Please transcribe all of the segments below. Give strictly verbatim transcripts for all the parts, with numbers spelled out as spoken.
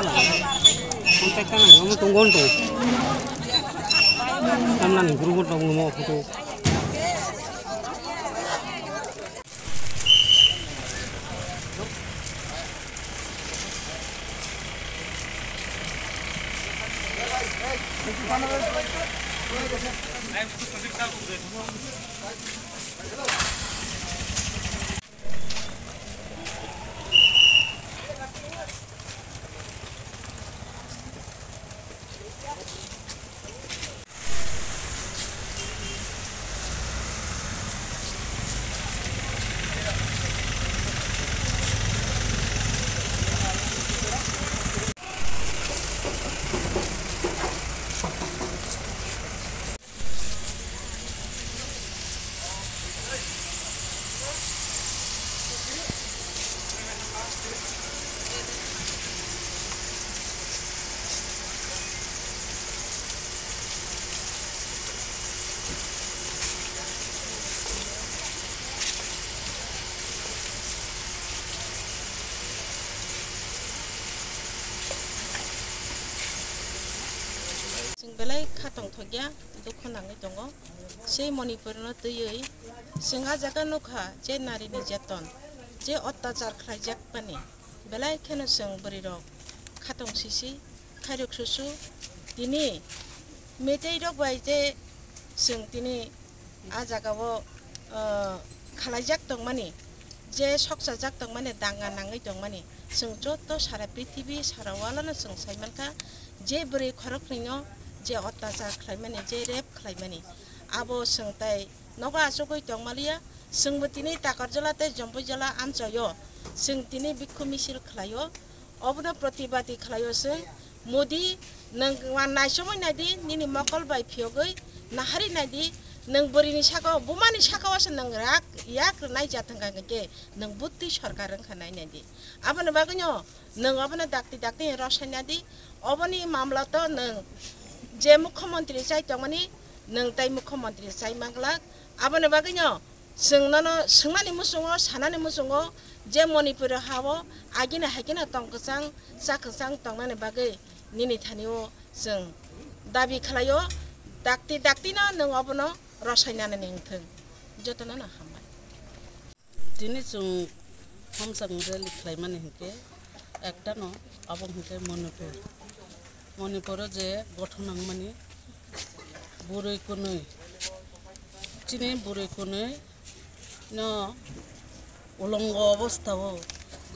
Kontak kana, omo tong gon tong. Tamnani group tong mo photo. Chwng belai kha tongthokya, dukhu nangwi tongo. Sei Manipurno twiwi chwng a jaga nukha je nari nirjaton, je ottachar khlaijak mani, belai kheno chwng bwrwirok khatong sisi, khairok susu, tini Meitei rok bai je chwng tini a jaga o, ah, khalaijak tongmani, je sokchajak tongmani, danga nangwi tongmani, chwng joto sara prithibi, sara world no chwng sai mankha, je bwrwi khoroknwi no je ottachar khlaimani, je rape khlaimani, abo chwng tai nogo achugwi tongmaliya. Chwngbo tini Takarjala tei Jompuijala amchaio chwng tini bikhu misil khlaio. Obono protibadi khlaio chwng. Modi, nwng wan naisomwi naidi, nini mokol bai phiyogwi nahari naidi, nwng bwrwini saka o, bumani saka o se nwng rak yak rwnai jathang kha, hwnkhe nwng bwtwi sorkar wngkha nai naidi. Aboni bagwino nwng obono dakti dakti rosai naidi. Oboni mamla to nwng je mukhyamantri chai tongmani, nwng tai mukhyamantri chai manglak. Aboni bagwino chwng nono swngmani muchungo, sanani muchungo, je Manipur ha o agini haikhe no tong kwchang, cha kwchang tongmani bagwi nini thani o chwng dabi khlaio, dakti dakti no nwng obono rosai nanani wngthwng. Jotono no hambai. Tini chwng Homsang rally khlaimani hinkhe ektano abo hinkhe Manipur. Manipuro je gothon nangmani bwrwi kwnwi, chini bwrwi kwnwi no ulongo obostha o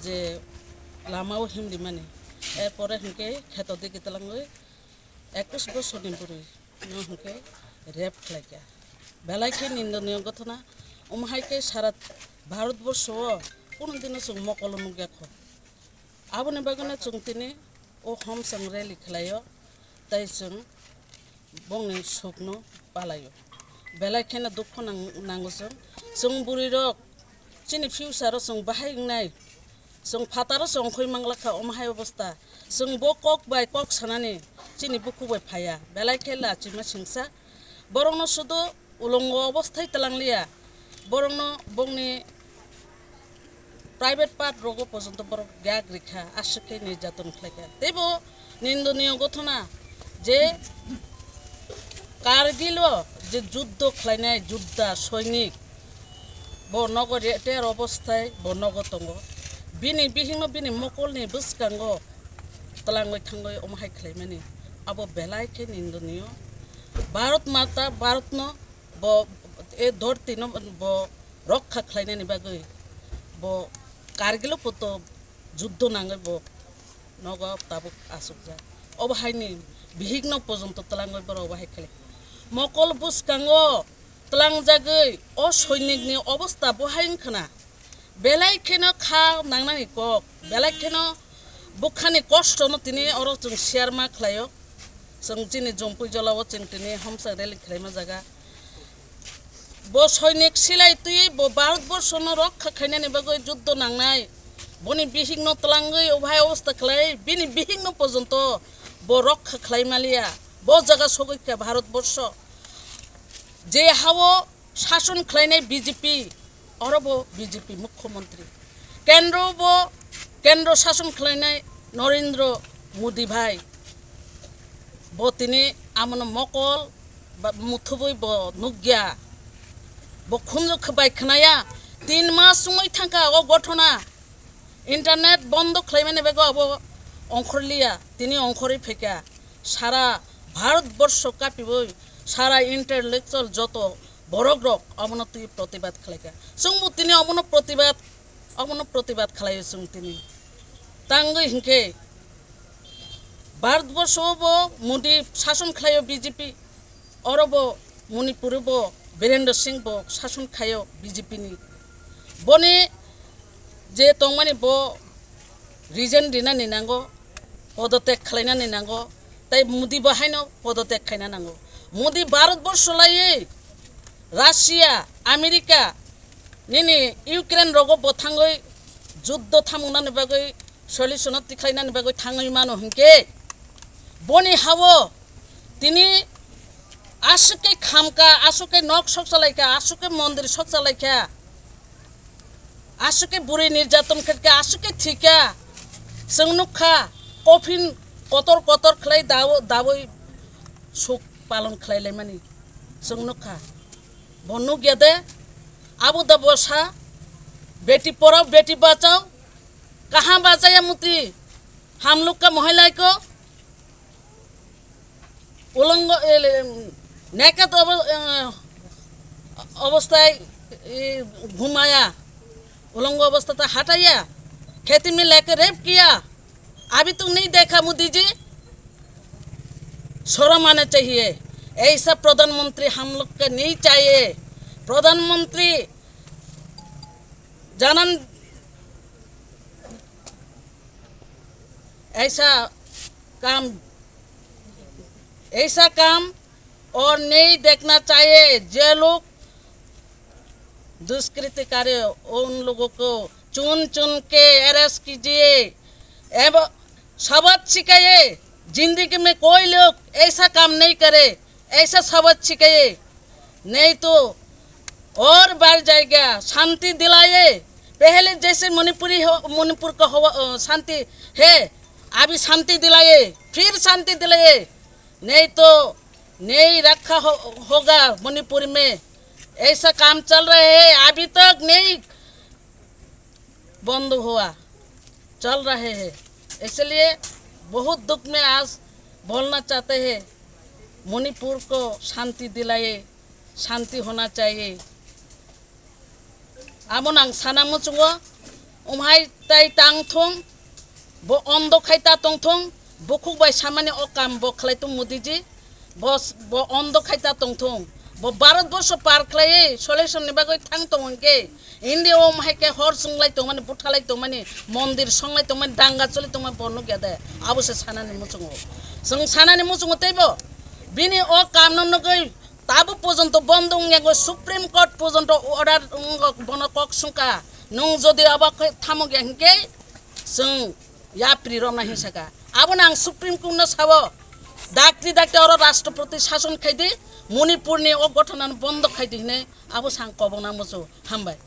je lama o himdi mani, erpore hinkhe kheto digi twlangwi ekus bosorni bwrwi no hinkhe rape khlaikha. Belai khe nindoniyo gothona, omo hai khe sara Bharat borsho o kunu dino chwng mokolo nukya kho. Aboni bagwino chwng tini o Homsang rally khlaio, tei chwng bongni sukno palaio. Belai kheno dukhu nang-, nango chwng. Chwng bwrwirok chini future o chwng bahai wngnai, chwng phataro chwng khoi manglakha omo hai obostha. Chwng bo kok bai kok sanani chini bukhuk bai phaiya. Belai khe lachima singsa. Borokno sudu ulongo obosthai twlangliya, borokno bongni private part rogo pojonto borok yak rikha, aswk khe nirjaton khlaikha. Teibo nindoniyo gothona je Kargilo je juddo khlainai judda soinik, bo nogo reter obosthai bo nogo tongo. Bini bihikno bini mokolni bwskango twlangwi thangwi omo hai khlaimani, abo belai khe nindoniyo. Bharat Mata, Bharatno bo, e dhortino bo rokha khlainani bagwi bo Kargilo poto juddo nangwi bo nogo tabuk asukjak. Obo haini bihikno pojonto twlangwi borok obo hai khlai. Mokol bwskango tlangjagwi o soinikni obostha bo hai wngkhana. Belai kheno kha nangnani kok, belai kheno bwkhani kostono tini oro chwng share ma khlaio. Chwng chini Jompuijala o chwng tini Homsang rally khlaima jaga. Bo soinik silai twiwi bo Bharat borshono rokha khainani bagwi juddo nangnai. Boni bihikno twlangwi obo hai obostha khlai, bini bihikno pojonto bo rokha khlai maliya. Bo jaga sogwi kha Bharat borsho. Je hao sason khlainai B J P, oro bo B J P mukhyamantri. Kendro bo, kendro sason khlainai Narendra Modi bhai, bo tini amono mokol ba muthubui bo nukya, bo khunju khwbai khwnaya. Tin mas wngwi thangkha o gothona, internet bondo khlaimani bagwi abo ongkhorliya, tini ongkhorwi phaikha. Sara Bharat borsho kapiwi, sara intellectual joto borok rok omono twi protibad khlaikha. Chwngbo tini omono protibad, omono protibad khlaio chwng tini. Tangwi hinkhe Bharat borsho bo Modi sason khlaio B J P, oro bo Manipur bo Birendra Singh bo sason khaio B J P ni. Boni je tongmani bo resign rinani nango, podotyag khlainani nango, tai Modi bo haino podotyag khaina nango. Modi Bharat borsho laiwi Russia, America, nini Ukraine rogo bo thangwi juddo thamungnani bagwi solution o tikhlainani bagwi thangwi mano hinkhe boni hao tini aswk khe khamkha, aswk khe nok sok chalaikha, aswk khe mondir sok chalaikha, aswk khe bwrwi nirjaton khaikha, aswk khe thwikha. Chwng nukha, coffin kotor kotor khlai dawo-, dawi suk palon khlai laimani chwng nukha. Bo nukya de, abo da bosa, beti porao, beti bachao, kaha bachaya muti, ham log ka mohilai ko, ulongo, eh, naked obo-, eh, obostai, eh, ghumaya, ulongo obostai ta hataya, kheti mein leke rape kiya, अभी तक नहीं देखा मोदी जी, शर्म आना चाहिए। ऐसा प्रधानमंत्री हम लोग का नहीं चाहिए। प्रधानमंत्री जनन ऐसा काम, ऐसा काम और नहीं देखना चाहिए। जो लोग दुष्कृतिकारी, उन लोगों को चुन चुन के अरेस्ट कीजिए एवं सबक सिखाइए। जिंदगी में कोई लोग ऐसा काम नहीं करे, ऐसा सबक सिखाइए, नहीं तो और बढ़ जाएगा। शांति दिलाइए, पहले जैसे मणिपुरी हो, मणिपुर का हो, अ, शांति है, अभी शांति दिलाइए, फिर शांति दिलाइए, नहीं तो नहीं रखा हो, होगा मणिपुर में। ऐसा काम चल रहे हैं, अभी तक नहीं बंद हुआ, चल रहे हैं। इसलिए बहुत दुख में आज बोलना चाहते हैं, मणिपुर को शांति दिलाइए, शांति होना चाहिए। Amo nang sana muchungo, umhai tai tang thung, bo ondo khai ta tong thung, bukhuk bai samani o kam bo khlai tung Modi ji, bo, bo ondo khai ta tong thung, bo Bharat borsho par khlaiwi solution ni bagwi thang tong hwnkhe, India o umhai khe hor chwnglai tongmani, buthalai tongmani, mondir songlai tongmani, danga choli tongmani bo nukya de, abo se sanani muchungo. Chwng sanani muchungo teibo, bini o kam no nugwi, Tabuk pojonto bondo wngya, Supreme Court pojonto order wngkha, bono kok sungkha. Nwng jodi abo khe thamokya hinkhe chwng yapri romna hinsakha. Abono ang Supreme Court no sao, dakti dakti oro Rashtrapati sason khaidi, Manipur ni o gothona no bondo khaidi hinwi abo sang kobongna muchungo. Hambai.